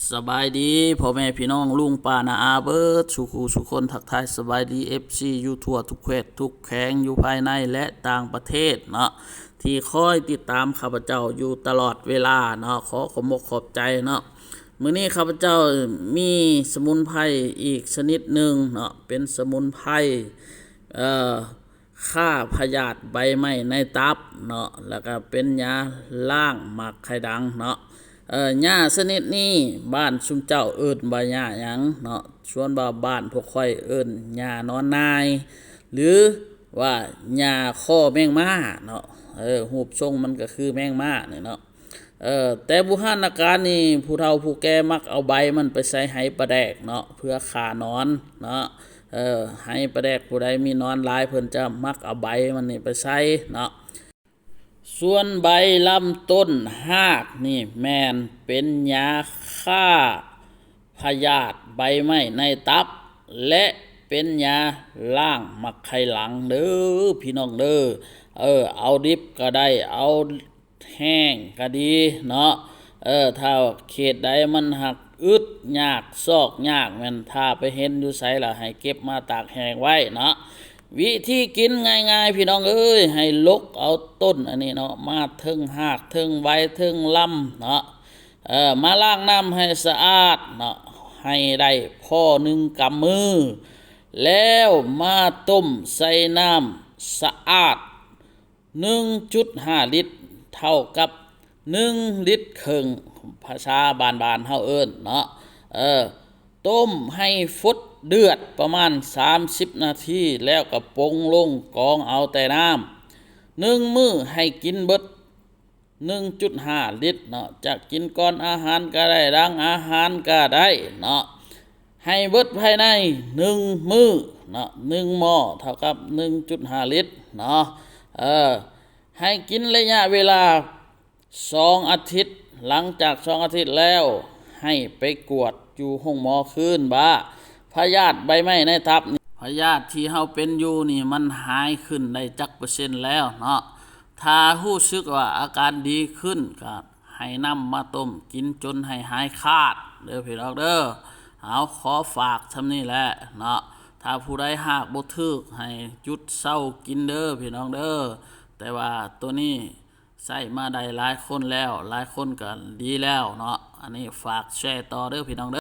ສະບາຍດີພໍ່ແມ່ພີ່ນ້ອງລຸງປ້ານ້າອາເບິດສູ່ຄູ່ສູ່ຄົນ, ທັກທາຍສະບາຍດີ ເອັຟຊີ ຢູ່ທົ່ວທຸກແຄວນທຸກແຂວງ ຢູ່ພາຍໃນ ແລະ ຕ່າງປະເທດເນາະ ທີ່ຄອຍຕິດຕາມຂ້າພະເຈົ້າຢູ່ຕະຫຼອດເວລາເນາະ. ຂໍຂອບອົກຂອບໃຈເນາະ. ມື້ນີ້ຂ້າພະເຈົ້າມີສະໝຸນໄພອີກຊະນິດໜຶ່ງເນາະ, ເປັນສະໝຸນໄພ ເອີ ຂ້າພະຍາດໃບໄມ້ໃນຕັບເນາະ ແລ້ວກະເປັນຢາລ້າງໝາກໄຂ່ດັງເນາະ. ເອີ ຢາຊະນິດນີ້ບ້ານຊຸມເຈົ້າເອີ້ນວ່າຢາຫຍັງເນາະ? ສ່ວນວ່າບ້ານພວກຂ້ອຍເອີ້ນຢານອນນາຍ ຫຼືວ່າຢາຄໍແມງມ້າເນາະ. ເອີ ຮູບຊົງມັນກະຄືແມງມ້ານີ້ເນາະ. ເອີ ແຕ່ບູຮານນະການນີ້ ຜູ້ເຖົ້າຜູ້ແກ່ມັກເອົາໃບມັນໄປໃສ່ໄຫປາແດກເນາະ ເພື່ອຂ້າໜອນເນາະ. ເອີ ໄຫປາແດກຜູ້ໃດມີໜອນຫຼາຍ ເພິ່ນຈະມັກເອົາໃບມັນນີ້ໄປໃສ່ເນາະ. ສ່ວນໃບລຳຕົ້ນຮາກນີ້ແມ່ນເປັນຢາຂ້າພະຍາດໃບໄມ້ໃນຕັບ ແລະ ເປັນຢາລ້າງໝາກໄຂ່ຫຼັງເດີພີ່ນ້ອງເດີ. ເອີ ເອົາດິບກະໄດ້ ເອົາ ແຫ້ງກະດີເນາະ. ເອີ ຖ້າເຂດໃດມັນຫາກອຶດຍາກຊອກຍາກ ແມ່ນຖ້າໄປເຫັນຢູ່ໃສລະໃຫ້ເກັບມາຕາກແຫ້ງໄວ້ເນາະ. ວິທີກິນງ່າຍໆ ພີ່ນ້ອງເອີຍ, ໃຫ້ຫຼົກເອົາຕົ້ນອັນນີ້ເນາະ ມາເທິງຮາກເທິງໃບເທິງລຳເນາະ. ເອີ ມາລ້າງນ້ຳໃຫ້ສະອາດເນາະ ໃຫ້ໄດ້ພໍໜຶ່ງກຳມື ແລ້ວມາຕົ້ມໃສ່ນ້ຳສະອາດ ໜຶ່ງຈຸດຫ້າລິດ ເທົ່າກັບໜຶ່ງລິດເຄິ່ງ ພາສາບ້ານໆເຮົາເອີ້ນເນາະ. ເອີ ຕົ້ມໃຫ້ຟົດເດືອດປະມານສາມສິບນາທີ ແລ້ວກະປົງລົງກອງເອົາແຕ່ນ້ຳ. ໜຶ່ງມື້ໃຫ້ກິນເບິດໜຶ່ງຈຸດຫ້າລິດເນາະ, ຈະກິນກ່ອນອາຫານກະໄດ້ ຫຼັງອາຫານກະໄດ້ເນາະ. ໃຫ້ເບິດພາຍໃນໜຶ່ງມື້ເນາະ, ໜຶ່ງໝໍ້ເທົ່າກັບໜຶ່ງຈຸດຫ້າລິດເນາະ. ເອີ ໃຫ້ກິນໄລຍະເວລາສອງອາທິດ, ຫຼັງຈາກສອງອາທິດແລ້ວ ໃຫ້ໄປກວດຢູ່ໂຮງໝໍຄືນວ່າພະຍາດໃບໄມ້ໃນຕັບນີ້ ພະຍາດທີ່ເຮົາເປັນຢູ່ນີ້ ມັນຫາຍຂຶ້ນໄດ້ຈັກເປີເຊັນແລ້ວເນາະ. ຖ້າຮູ້ສຶກວ່າອາການດີຂຶ້ນ ກະ ໃຫ້ນຳມາຕົ້ມກິນຈົນໃຫ້ຫາຍຂາດເດີພີ່ນ້ອງເດີ. ເອົາ ຂໍຝາກຊ່ຳນີ້ແຫຼະເນາະ, ຖ້າຜູ້ໃດຮາກບໍ່ຖືກໃຫ້ຢຸດເຊົາກິນເດີພີ່ນ້ອງເດີ. ແຕ່ວ່າໂຕນີ້ໃຊ້ມາໄດ້ຫຼາຍຄົນແລ້ວ ຫຼາຍຄົນກະດີແລ້ວເນາະ. ອັນນີ້ຝາກແຊຕໍ່ເດີພີ່ນ້ອງເດີ.